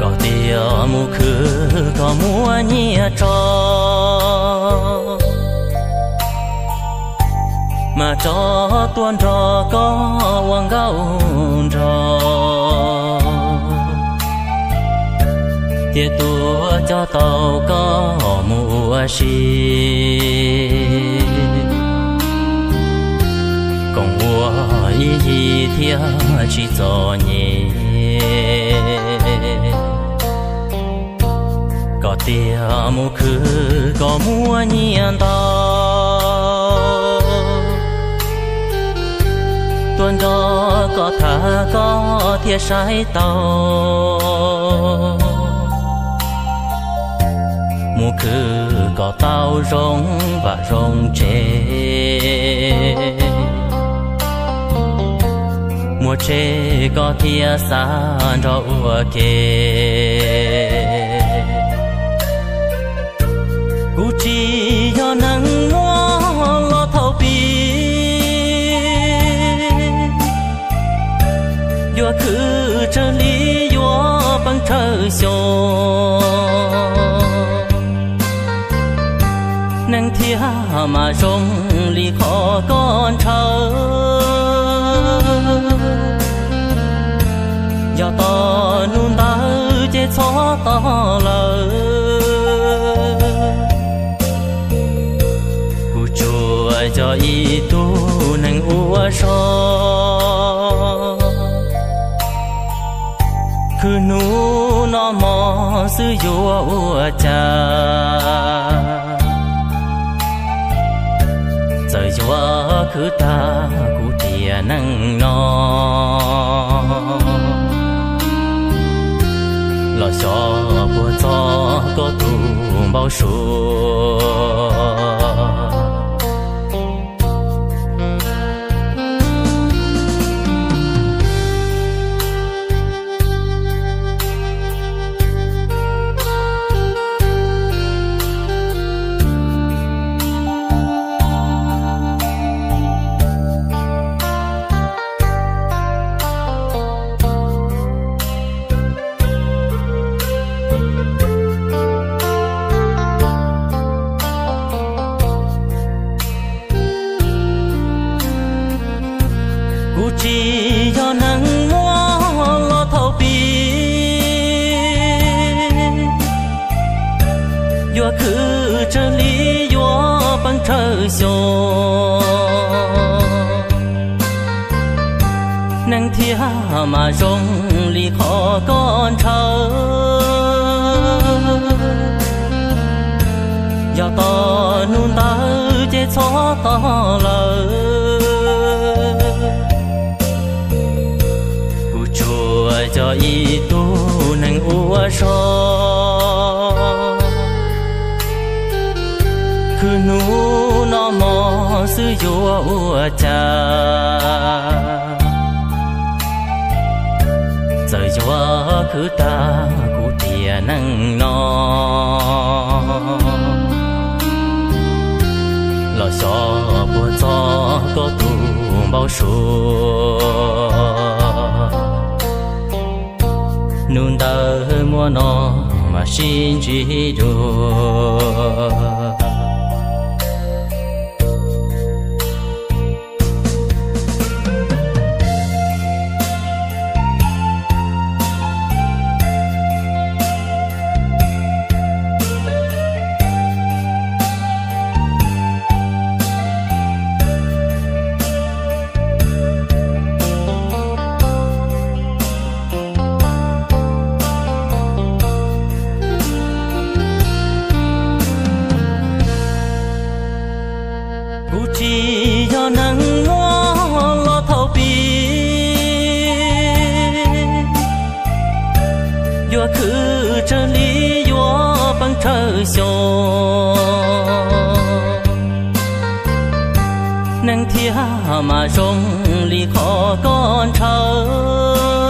Koj tias mus khwv koj muab nyiaj tso, mas tso tuaj nrog koj ua nkauj nraug, thiaj tuaj coj tau koj mus ua si. Koom ua ib yig thiaj tsis txom nyem. Koj tias mus khwv koj muab nyiaj ntau, tuaj nrog koj tham koj thiaj saib tau. Mus khwv kom tau zoo vaj zoo tsev, muaj tsheb koj thiaj xa nrog ua ke. Kuv tsis yog neeg muab los thaum pib, yuav khwv tsawg li yuav poob tsawg xyoo. Neeg thiaj mam zoo li qhov koj ntshaw, yog tos hnub ntawd ces txhob tos lawm. Kuv tsuas yog ib tug neeg ua zog, khwv hnub no hmo xwb yuav ua cas. Txawm yuav khwv tag kuv tiam neej no, los xyov puas txog koj tus npau suav. Kuv tsis yog neeg muab los thaum pib, yuav khwv tsawg li yuav poob tsawg xyoo. Neeg thiaj mam zoo li qhov koj ntshaw, yog tos hnub ntawd ces txhob tos lawm. Kuv tsuas yog ib tug neeg ua zog, khwv hnub no hmo xwb yuav ua cas. Txawm yuav khwv tag kuv tiam neej no, los xyov puas txog koj tus npau suav. Hnub ntawd muaj no mam sib ntsib dua. Twb tsawg li yuav poob tsawg xyoo, neeg thiaj mam zoo li qhov koj ntshaw.